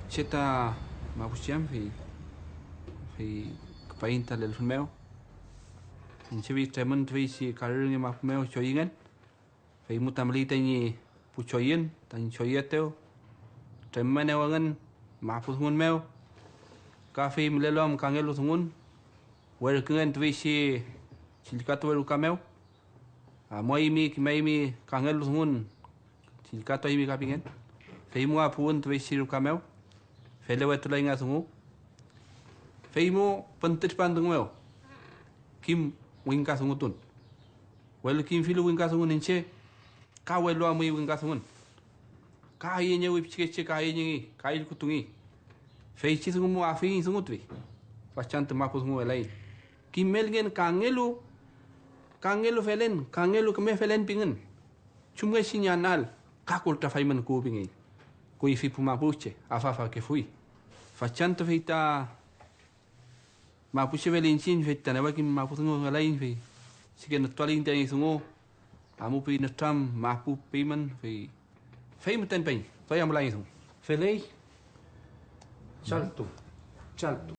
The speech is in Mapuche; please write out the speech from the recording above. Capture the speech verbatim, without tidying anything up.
Che ta mapuche am, fey, fey küpaiñ ta lelfün mew. Iñche fey tremün tüfeychi karu rünge mapu mew choyüngen, fey mu ta müley tañi pu choyün, tañi choyüetew, tremümenew engün mapu dungun mew, ka fey mülelu am kangelu dungun, werküngen tüfeychi chillkatuwe ruka mew. Amuaymi, kimaymi kangelu dungun, chillkatuaymi ka pingen, fey mu apuwün tüfeychi ruka mew, felewetulay nga dungu, fey mu püntü tripan dungu mew, kim wingkadungutun. Welu kimfilu wingkadungun iñche, ka welu amuy wingkadungun. Ka ayeñewi pichikeche, ka ayeñengey, ka illkutungey. Feychi dungu mu afiyiñ dungu tüfey, fachantü mapu dungu welay. Kimelngen kangelu, kangelu felen, kangelu küme felen pingün. Chumngechi ñi anal, ka kultrafaymün kuwü pingey. Kuyfi pu mapuche, afafakefuy. Fachantü fey ta mapuche fele iñchiñ, fey ta newe kim mapu dungu ngelaiñ, fey chike nütualiñ tañi dungu, amupiy nütram mapu piymün, fey, fey müten peñ, doy amulañi dungu. Feley. Chaltu, chaltu.